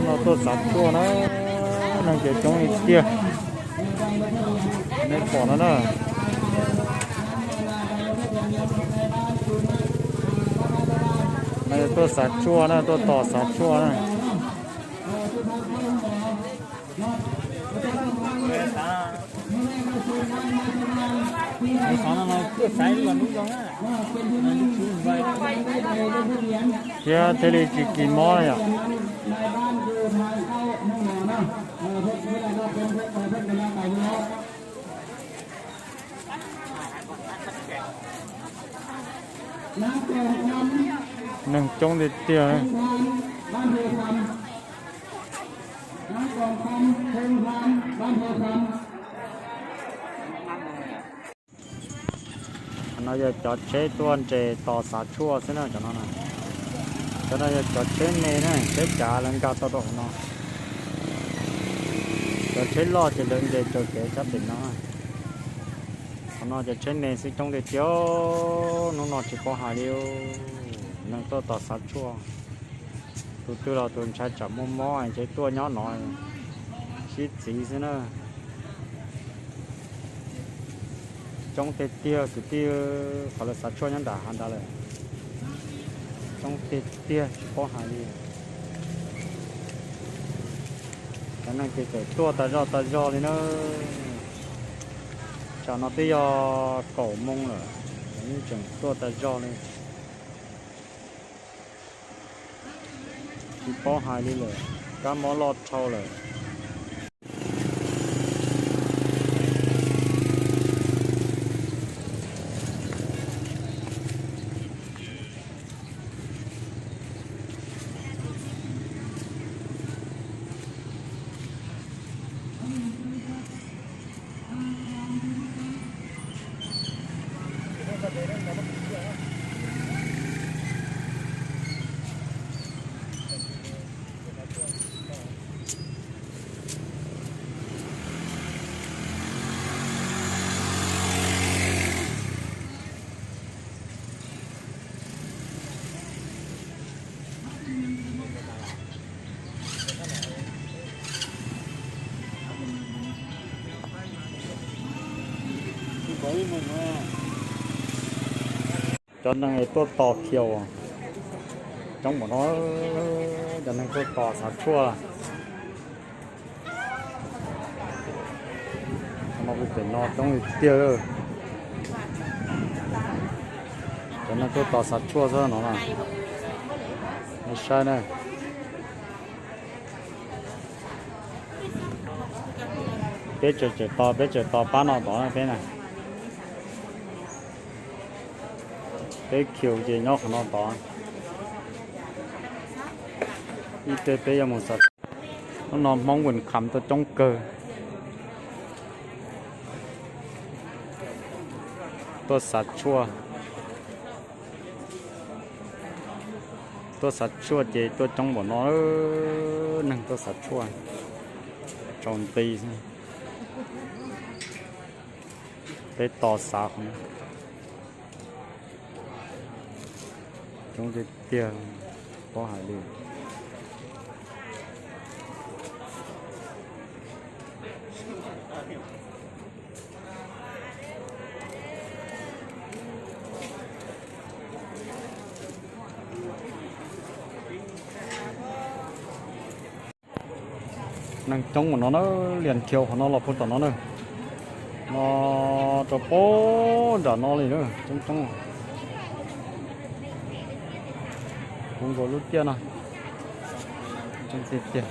No tuaj xav tshuaj na, neeg ces coob li tiag. Nej pom no na. No tuaj xav tshuaj na, tuaj tos xav tshuaj na. Thiab thiaj li tsis kis mob yom. Neeg coob tiag tiag. Qhov no yog cov tsheb tuaj nres tos xav tshuaj xwb na, cov no. Cov no yog cov tsheb me na, tsheb cav lawv nkag tau rau hauv no. Cov tsheb loj ces lawv nres raws kev sab pem no. Qhov no cov tsheb me xwb coob tiag tiag, hnub no tsis paub hais li. Neeg tuaj tos xav tshuaj, tus twg los tus ntshai tsam muaj mob ces tuaj nyob no sib txiv xwb na. Coob tiag tiag kwv tij, qhov lawv xav tshuaj nyob nram hav nrad lawm. Coob tiag tiag tsis paub hais li. Cov neeg ces tseem tuaj tas zog tas zog li na. Tsam no twb yog kaum moo lawm, yeej tseem tuaj tas zog li. Tsis paub hais li lawm, kab mob loj dhau lawm. Cov neeg es tuaj tos khiaus coob npaum no, cov neeg tuaj tos xav tshuaj. No pem no coob li tiag. Cov neeg tuaj tos xav tshuaj xwb no na. Nej saib na. Peb tseem tseem tos, peb tseem tos pab no tod peb na. Peb khiaus ces nyob qhov no tod. Ib teg peb yuav mus xav. Hnub no Hmoob Vwm Kham tuaj coob kawg. Tuaj xav tshuaj. Tuaj xav tshuaj ces tuaj coob npaum no, neeg tuaj xav tshuaj tsaus nti xwb. Peb tos xav qhov no. Coob tiag tiag, paub hais li. Neeg coob ua no na, lias khiaus qhov no los puag tom no na. No rau puag nram no li na, coob coob. Puv nkaus lub tiaj no. Coob tiag tiag.